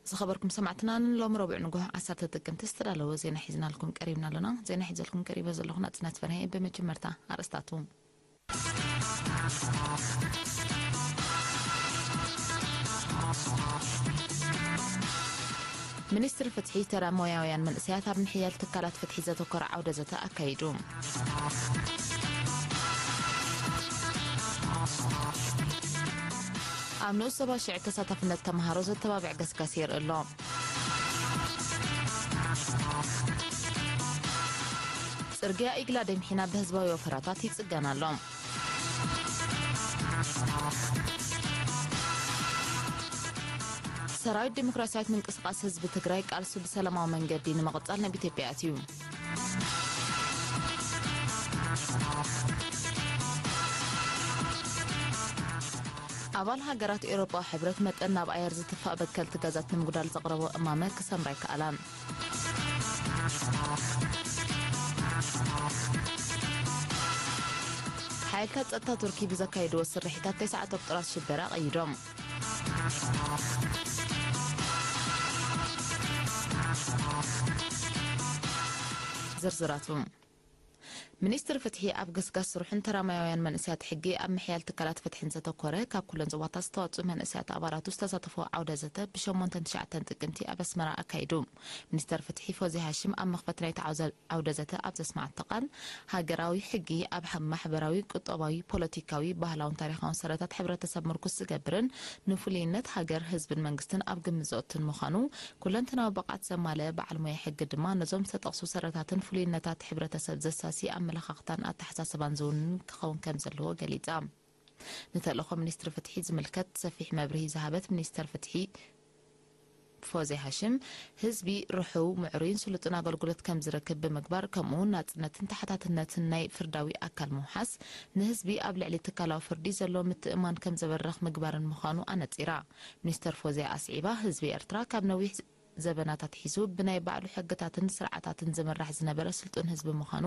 ዝኸበርኩም ሰማዕትና፣ ንሎሚ ረቡዕ ንጉሆ ዓሰርተ ጥቅምቲ ዝተዳለወ ዜና ሒዝናልኩም ቀሪብና ኣለና። ዜና ሒዘልኩም ቀሪበ ዘለኹ ናጽነት ፈርሄ። ብመጀመርታ ኣርእስታቱ። ሚኒስትሪ ፍትሒ፣ ተራ ሞያውያን መንእሰያት ኣብ ምሕያል ትካላት ፍትሒ ዘተኮረ ዓውደ ዘተ ኣካይዱ። ኣብ ንኡስ ዞባ ሽዕብ ተሳታፍነት ተምሃሮ ዘተባብዕ ገስጋስ የርኢ ኣሎ። ጽርግያ ኢግላ ደምሒና ብህዝባዊ ወፈራታት ይጽገን ኣሎ። ሰራዊት ዲሞክራሲያዊት ምንቅስቃስ ህዝቢ ትግራይ ቃልሱ ብሰላማዊ መንገዲ ንምቕጻል ናብ ኢትዮጵያ ኣትዩ። ኣባል ሃገራት ኤውሮጳዊ ሕብረት መጠን ናብ ኣየር ዝትፋእ በከልቲ ጋዛት ንምጉዳል ዘቕረቦ እማመ ክሰምራ ኣይከኣላን። ሓይልታት ጸጥታ ቱርኪ ብዘካየድዎ ስርሒታት ተስዓተ ቁጽራት ሽበራ ቀይዶም። ዝርዝራቱ። ሚኒስትሪ ፍትሒ ኣብ ገስጋስ ስርሑን ተራማያውያን መንእሰያት ሕጊ ኣብ ምሕያል ትካላት ፍትሕን ዘተኮረ ካብ ኩለን ዞባታት ዝተዋፅኡ መንእሰያት ኣባላቱ ዝተሳተፈ ዓውደ ዘተ ብሸሞንተን ትሽዓተን ጥቅምቲ ኣብ ኣስመራ ኣካይዱ። ሚኒስተር ፍትሒ ፎዚ ሃሽም ኣብ መኽፈቲ ናይቲ ዓውዘ-፣ ዓውደ ዘተ ኣብ ዘስመዓቶ ቃል፣ ሃገራዊ ሕጊ ኣብ ሓ-፣ ማሕበራዊ፣ ቁጠባዊ፣ ፖለቲካዊ፣ ባህላውን ታሪኻውን ሰረታት ሕብረተሰብ ምርኩስ ዝገብርን ንፍሉይነት ሃገር፣ ህዝብን መንግስትን ኣብ ግምት ዘእቱን ምዃኑ፣ ኩለንተናዊ ብቕዓት ዘማልአ በዓል ሞያ ሕጊ ድማ ነዞም ዝተጠቕሱ ሰረታትን ፍሉይነታት ሕብረተሰብ ዘሳሲ ኣመለኻኽታን ኣተሓሳስባን ዝውንን ክኸውን ከም ዘለዎ ገሊጻ። ንተልእኾ ሚኒስትሪ ፍትሒ ዝምልከት ሰፊሕ መብርሂ ዝሃበት ሚኒስተር ፍትሒ ፎዚ ሃሽም፣ ህዝቢ ርሑው፣ ምዕሩይን ስሉጥን ኣገልግሎት ከም ዝረክብ ብምግባር፣ ከምኡ እውን ናጽነትን ተሓታትነትን ናይ ፍርዳዊ ኣካል ምውሓስ፣ ንህዝቢ ኣብ ልዕሊ ትካላዊ ፍርዲ ዘሎ ምትእምማን ከም ዘበርኽ ምግባርን ምዃኑ ኣነጺራ። ሚኒስተር ፎዚያ ኣስዒባ፣ ህዝቢ ኤርትራ ካብ ነዊሕ ዘበናት ኣትሒዙ ብናይ ባዕሉ ሕግታትን ስርዓታትን ዝምራሕ ዝነበረ ስልጡን ህዝቢ ምዃኑ፣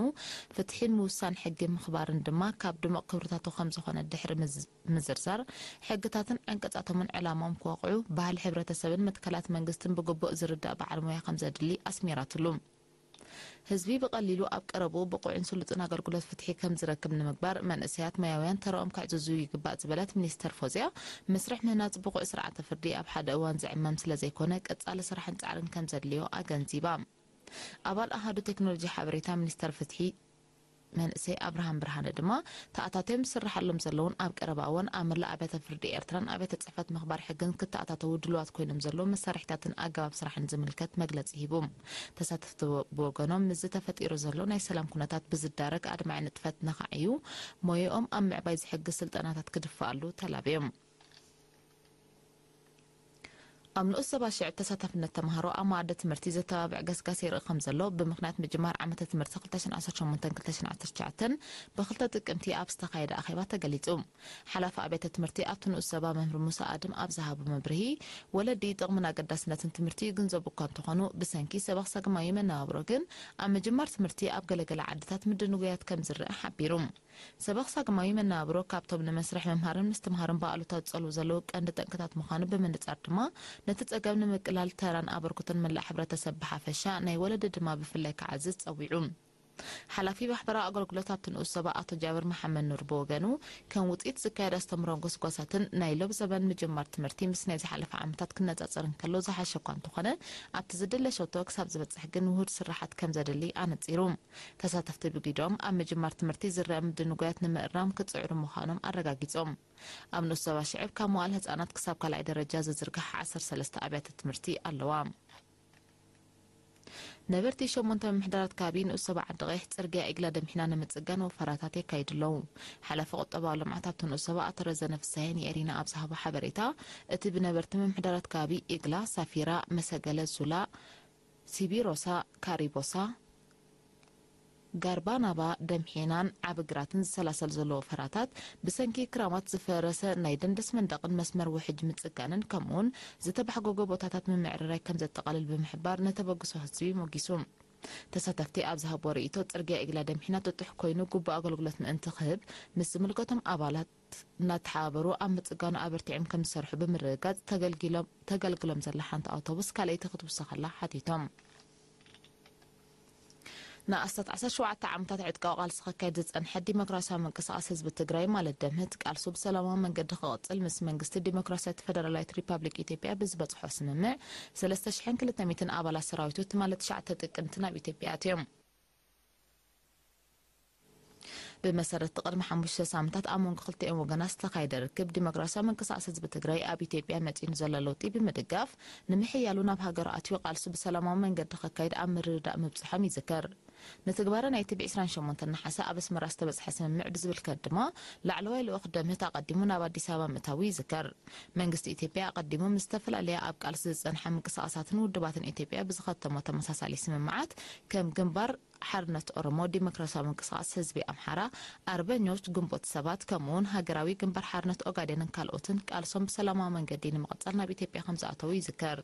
ፍትሒን ምውሳን ሕጊ ምኽባርን ድማ ካብ ድሙቕ ክብርታቱ ከም ዝኾነ ድሕሪ ምዝ-፣ ምዝርዛር፣ ሕግታትን ዓንቀጻቶምን ዕላማኦም ክወቕዑ፣ ባህሊ ሕብረተሰብን መትከላት መንግስትን ብግቡእ ዝርዳእ በዓል ሞያ ከም ዘድሊ ኣስሚራትሉ። ህዝቢ ብቐሊሉ ኣብ ቀረብኡ ብቑዕን ስሉጥን ኣገልግሎት ፍትሒ ከም ዝረክብ ንምግባር፣ መንእሰያት ሞያውያን ተራኦም ክዕዝዙ ይግባእ ዝበለት ሚኒስተር ፎዝያ፣ መስርሕ ምህናጽ ብቑዕ ስርዓተ ፍርዲ ኣብ ሓደ እዋን ዝዕመም ስለ ዘይኮነ፣ ቀጻሊ ስራሕን ጻዕርን ከም ዘድልዮ ኣገንዚባ። ኣባል ኣሃዱ ቴክኖሎጂ ሓበሬታ ሚኒስተር ፍትሒ መንእሰይ ኣብርሃም ብርሃነ ድማ፣ ተኣታትዮም ዝስርሓሎም ዘለውን ኣብ ቀረባ እዋን ኣብ መላእ ኣብያተ ፍርዲ ኤርትራን ኣብያተ ጽሕፈት ምኽባር ሕግን ክተኣታተዉ ድሉዋት ኮይኖም ዘለዉ መሳርሒታትን ኣገባብ ስራሕን ዝምልከት መግለጺ ሂቡ። ተሳተፍቲ ብወገኖም፣ ምስዚ ተፈጢሩ ዘሎ ናይ ሰላም ኩነታት ብዝዳረግ ኣድማዒ ንጥፈት ንኸዕዩ፣ ሞያኦም ኣብ ምዕባይ ዝሕግዝ ስልጠናታት ክድፈኣሉ ተላብዮም። ኣብ ንኡስ ዞባ ሽዕብ ተሳታፍነት ተምሃሮ ኣብ መኣዲ ትምህርቲ ዘተባብዕ ገስጋስ ይርኢ ከም ዘሎ ብምኽንያት ምጅማር ዓመተ ትምህርቲ ክልተ ሽሕን ዓሰርተ ሸሞንተን ክልተ ሽሕን ዓሰርተ ትሽዓተን ብክልተ ጥቅምቲ ኣብ ዝተኻየደ ኣኼባ ተገሊጹ። ሓላፊ ኣብያተ ትምህርቲ ኣብቲ ንኡስ ዞባ መምህር ሙሳ ኣድም ኣብ ዝሃቦ መብርሂ፣ ወለዲ ጥቕምን ኣገዳስነትን ትምህርቲ ይግንዘቡ እኳ እንተኾኑ፣ ብሰንኪ ሰበኽ ሰግማዊ መነባብሮ ግን ኣብ ምጅማር ትምህርቲ ኣብ ገለገለ ዓድታት ምድንጉያት ከም ዝረአ ሓቢሩ። ሰበኽ ሳግማዊ መነባብሮ ካብቶም ንመስርሕ ምምሃርን ምስትምሃርን ብኣሉታ ዝጸልዉ ዘለዉ ቀንዲ ጠንቅታት ምዃኑ ብምንጻር ድማ፣ ነቲ ጸገም ንምቅላል ተራን ኣበርክቶን መላእ ሕብረተሰብ ብሓፈሻ፣ ናይ ወለዲ ድማ ብፍላይ ክዓዝዝ ጸዊዑ። ሓላፊ ማሕበራዊ ኣገልግሎት ኣብቲ ንኡስ ዞባ ኣቶ ጃብር መሓመድ ኑር ብወገኑ፣ ከም ውጽኢት ዝካየድ ኣስተምህሮን ጎስጓሳትን ናይ ሎም ዘመን ምጅማር ትምህርቲ ምስ ናይ ዝሓለፈ ዓመታት ክነጻጸር እንከሎ ዝሓሸ እኳ እንተኾነ፣ ኣብቲ ዝድለ ሸቶ ክሳብ ዝበጽሕ ግን ውሁድ ስራሓት ከም ዘድሊ ኣነጺሩ። ተሳተፍቲ ብግዶም ኣብ ምጅማር ትምህርቲ ዝረአ ምድንጓያት ንምእራም ክጽዕሩ ምዃኖም ኣረጋጊጾም። ኣብ ንኡስ ዞባ ሽዕብ ካብ መዋእለ ህጻናት ክሳብ ካልኣይ ደረጃ ዝዝርጋሕ ዓሰርተ ሰለስተ ኣብያተ ትምህርቲ ኣለዋ። ነበርቲ ሸሞንተ ምምሕዳራት ከባቢ ንኡስ ዞባ ዓዲ ቀይሕ ጽርግያ ኢግላ ደምሒና ንምጽጋን ወፈራታት የካይዱ ኣለዉ። ሓላፊ ቁጠባዊ ልምዓት ኣብቲ ንኡስ ዞባ ኣቶ ረዘነ ፍስሃየ ንኤሪና ኣብ ዝሃቦ ሓበሬታ፣ እቲ ብነበርቲ ምምሕዳራት ከባቢ ኢግላ፣ ሳፊራ፣ መሰገለ፣ ዙላ፣ ሲቢሮሳ፣ ካሪቦሳ፣ ጋርባናባ፣ ደምሒናን ዓቢ ግራትን ዝሰላሰል ዘሎ ወፈራታት፣ ብሰንኪ ክራማት ዝፈረሰ ናይ ደንደስ መንደቕን መስመር ውሕጅ ምጽጋንን፣ ከምኡውን ዝተባሕጎጎ ቦታታት ምምዕርራይ ከም ዘጠቓልል ብምሕባር፣ ንተበግሶ ህዝቢ ሞጊሱ። ተሳተፍቲ ኣብ ዝሃብዎ ርእይቶ፣ ጽርግያ ኢግላ ደምሒና ጥጡሕ ኮይኑ ግቡእ ኣገልግሎት ምእንቲ ክህብ፣ ምስ ዝምልከቶም ኣባላት እናተሓባበሩ ኣብ ምጽጋኑ ኣበርቲዖም ከም ዝሰርሑ ብምርግጋጽ፣ ተገልጊሎም-፣ ተገልግሎም ዘላ ሓንቲ ኣውቶቡስ ካልኣይቲ ክትውሰኸላ ሓቲቶም። ንኣስታት ዓሰርተ ሸውዓተ ዓመታት ዕጥቃዊ ቃልሲ ከካይድ ዝጸንሐ ዲሞክራሲያዊ ምንቅስቓስ ህዝቢ ትግራይ ማለት ደምህት ቃልሱ ብሰላማዊ መንገዲ ክቕጽል ምስ መንግስቲ ዲሞክራሲያዊት ፈደራላዊት ሪፓብሊክ ኢትዮጵያ ብዝበጽሖ ስምምዕ ሰለስተ ሽሕን ክልተ ሚእትን ኣባላት ሰራዊቱ ትማሊ ትሽዓተ ጥቅምቲ ናብ ኢትዮጵያ ኣትዮም። ብመሰረት ቅድሚ ሓሙሽተ ሳምንታት ኣብ መንጎ ክልቲኦም ወገናት ዝተኻየደ ርክብ ዲሞክራሲያዊ ምንቅስቓስ ህዝቢ ትግራይ ኣብ ኢትዮጵያ መጺኡ ዘሎ ለውጢ ብምድጋፍ ንምሕያሉ ናብ ሃገሩ ኣትዩ ቃልሱ ብሰላማዊ መንገዲ ከካይድ ኣብ ምርድዳእ ምብጽሖም ይዝከር። ንትግባረ ናይቲ ብ ዕስራን ሸሞንተን ነሓሰ ኣብ ኣስመራ ዝተበጽሐ ስምምዕ ብዝምልከት ድማ ላዕለዋይ ልኡኽ ደምህት ኣቐዲሙ ናብ ኣዲስ ኣበባ ምእታዉ ይዝከር። መንግስቲ ኢትዮጵያ ኣቐዲሙ ምስ ዝተፈላለያ ኣብ ቃልሲ ዝጸንሓ ምንቅስቓሳትን ውድባትን ኢትዮጵያ ብዝኸተሞ ተመሳሳሊ ስምምዓት ከም ግንባር ሓርነት ኦሮሞ፣ ዲሞክራሲያዊ ምንቅስቓስ ህዝቢ ኣምሓራ፣ ኣርበኞች ግንቦት ሰባት ከምኡውን ሃገራዊ ግንባር ሓርነት ኦጋዴንን ካልኦትን ቃልሶም ብሰላማዊ መንገዲ ንምቕጻል ናብ ኢትዮጵያ ከም ዝኣተዉ ይዝከር።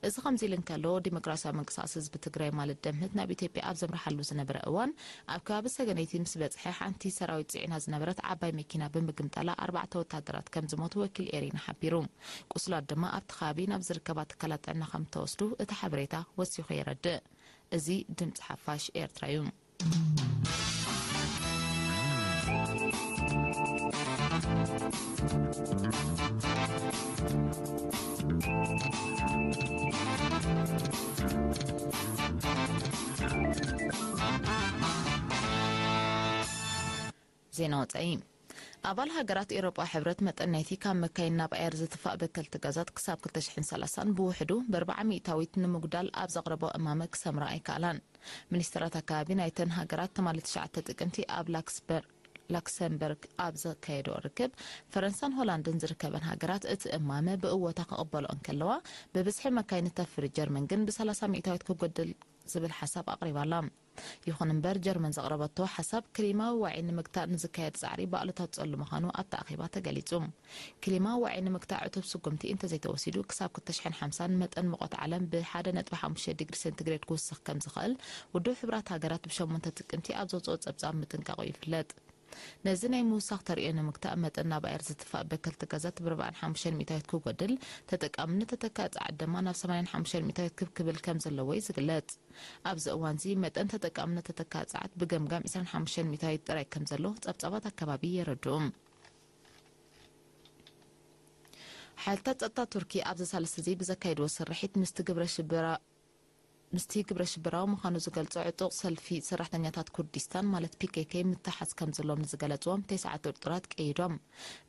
እዚ ከምዚ ኢሉ እንከሎ፣ ዲሞክራሲያዊ ምንቅስቓስ ህዝቢ ትግራይ ማለት ደምህት ናብ ኢትዮጵያ ኣብ ዘምርሓሉ ዝነበረ እዋን ኣብ ከባቢ ሰገነይቲ ምስ በጽሐ ሓንቲ ሰራዊት ጽዒና ዝነበረት ዓባይ መኪና ብምግምጣላ ኣርባዕተ ወታደራት ከም ዝሞቱ ወኪል ኤሪና ሓቢሩ። ቁስላት ድማ ኣብቲ ከባቢ ናብ ዝርከባ ትካላት ጥዕና ከም እተወስዱ እቲ ሓበሬታ ወሲኹ የረድእ። እዚ ድምፂ ሓፋሽ ኤርትራ እዩ። ዜና ወፃኢ። ኣባል ሃገራት ኤውሮጳ ሕብረት መጠን ናይቲ ካብ መካይን ናብ ኣየር ዝትፋእ በከልቲ ጋዛት ክሳብ ክልተ ሽሕን ሰላሳን ብውሕዱ ብኣርባዓ ሚእታዊት ንምጉዳል ኣብ ዘቕረቦ እማመ ክሰምራ ኣይከኣላን። ሚኒስትራት ኣካባቢ ናይተን ሃገራት ትማሊ ትሽዓተ ጥቅምቲ ኣብ ላክስበር-፣ ላክሰምበርግ ኣብ ዘካየዶ ርክብ፣ ፈረንሳን ሆላንድን ዝርከበን ሃገራት እቲ እማመ ብእወታ ክቕበሎ እንከለዋ፣ ብብዝሒ መካይን እተፍሪ ጀርመን ግን ብሰላሳ ሚእታዊት ክጎድል ዝብል ሓሳብ ኣቕሪባላ። ይኹን እምበር፣ ጀርመን ዘቕረበቶ ሓሳብ፣ ክሊማዊ ዋዒ ንምግታእ ንዝካየድ ጻዕሪ ብኣሉታ ዝጸሉ ምዃኑ ኣብቲ ኣኼባ ተገሊጹ። ክሊማዊ ዋዒ ንምግታእ ዕቱብ ስጉምቲ እንተዘይተወሲዱ፣ ክሳብ ክልተ ሽሕን ሓምሳን መጠን ሙቐት ዓለም ብ ሓደ ነጥቢ ሓሙሽተ ዲግሪ ሴንቲግሬድ ክውስኽ ከም ዝኽእል፣ ውድብ ሕቡራት ሃገራት ብሸሞንተ ጥቅምቲ ኣብ ዘውጽኦ ጸብጻብ ምጥንቃቑ ይፍለጥ። ነዚ ናይ ምውሳኽ ተርእዮ ንምግታእ፣ መጠን ናብ ኣየር ዝትፋእ በከልቲ ጋዛት ብርብዓን ሓሙሽተን ሚእታዊት ክጎድል፣ ተጠቃምነት ተተካኢ ጸዓት ድማ ናብ ሰማንያን ሓሙሽተን ሚእታዊት ክብ ክብል ከም ዘለዎ እዩ ዝግለጽ። ኣብዚ እዋንዚ መጠን ተጠቃምነት ተተካኢ ጸዓት ብገምጋም ዕስራን ሓሙሽተን ሚእታዊት ጥራይ ከም ዘሎ ጸብጻባት ኣካባቢ የረድኡ። ሓይልታት ጸጥታ ቱርኪ ኣብዚ ሳልስቲ እዚ ብዘካየድዎ ስርሒት ምስቲ ግብረ ሽበራ-፣ ምስቲ ግብረ ሽበራዊ ምዃኑ ዝገልጾ ዕጡቕ ሰልፊ ሰራሕተኛታት ኩርዲስታን ማለት ፒ ኬ ኬ ምትሓዝ ከም ዘለዎም ንዝገለጽዎም ተስዓ ጥርጡራት ቀይዶም።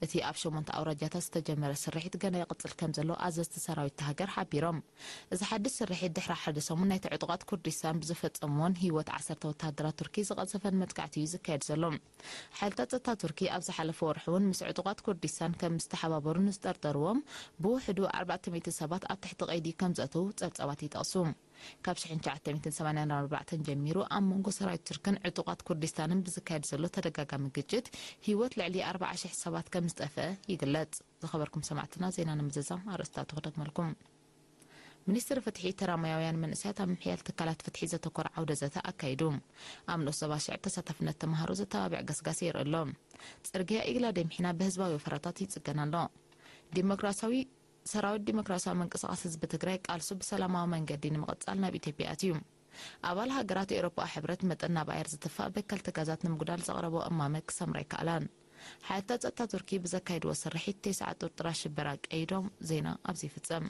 እቲ ኣብ ሸሞንተ ኣውራጃታት ዝተጀመረ ስርሒት ገና ይቕጽል ከም ዘሎ ኣዘዝቲ ሰራዊት እታ ሃገር ሓቢሮም። እዚ ሓድሽ ስርሒት ድሕሪ ሓደ ሰሙን ናይቲ ዕጡቓት ኩርዲስታን ብዝፈጸምዎን ህይወት ዓሰርተ ወተሃደራት ቱርኪ ዝቐጸፈን መጥቃዕቲ እዩ ዝካየድ ዘሎ። ሓይልታት ጸጥታ ቱርኪ ኣብ ዝሓለፈ ወርሒ እውን ምስ ዕጡቓት ኩርዲስታን ከም ዝተሓባበሩ ንዝጠርጠርዎም ብውሕዱ ኣርባዕተ ሚእቲ ሰባት ኣብ ትሕቲ ቀይዲ ከም ዘእተዉ ጸብጻባት ይጠቕሱ። ካብ ሽሕን ትሽዓተ ሚእትን ሰማንያን ኣርባዕተን ጀሚሩ ኣብ መንጎ ሰራዊት ቱርክን ዕጡቓት ኩርዲስታንን ብዝካየድ ዘሎ ተደጋጋሚ ግጭት ህይወት ልዕሊ ኣርባዓ ሽሕ ሰባት ከም ዝጠፍአ ይግለጽ። ዝኸበርኩም ሰማዕትና፣ ዜና ንምዝዛም ኣርእስታቱ ክደግመልኩም። ሚኒስትሪ ፍትሒ፣ ተራ ሞያውያን መንእሰያት ኣብ ምሕያል ትካላት ፍትሒ ዘተኮረ ዓውደ ዘተ ኣካይዱ። ኣብ ንኡስ ዞባ ሽዕብ ተሳታፍነት ተምሃሮ ዘተባብዕ ገስጋስ ይርኢ ኣሎ። ጽርግያ ኢግላ ደምሒና ብህዝባዊ ወፈራታት ይጽገን ኣሎ። ዲሞክራሲያዊ፣ ሰራዊት ዲሞክራሲያዊ ምንቅስቓስ ህዝቢ ትግራይ ቃልሱ ብሰላማዊ መንገዲ ንምቕጻል ናብ ኢትዮጵያ ኣትዩ። ኣባል ሃገራት ኤውሮጳ ሕብረት መጠን ናብ ኣየር ዝትፋእ በከልቲ ጋዛት ንምጉዳል ዘቕረቦ እማመ ክሰምራ ኣይከኣላን። ሓይልታት ጸጥታ ቱርኪ ብዘካየድዎ ስርሒት ተስዓ ጥርጡራት ሽበራ ቀይዶም። ዜና ኣብዚ ይፍጸም።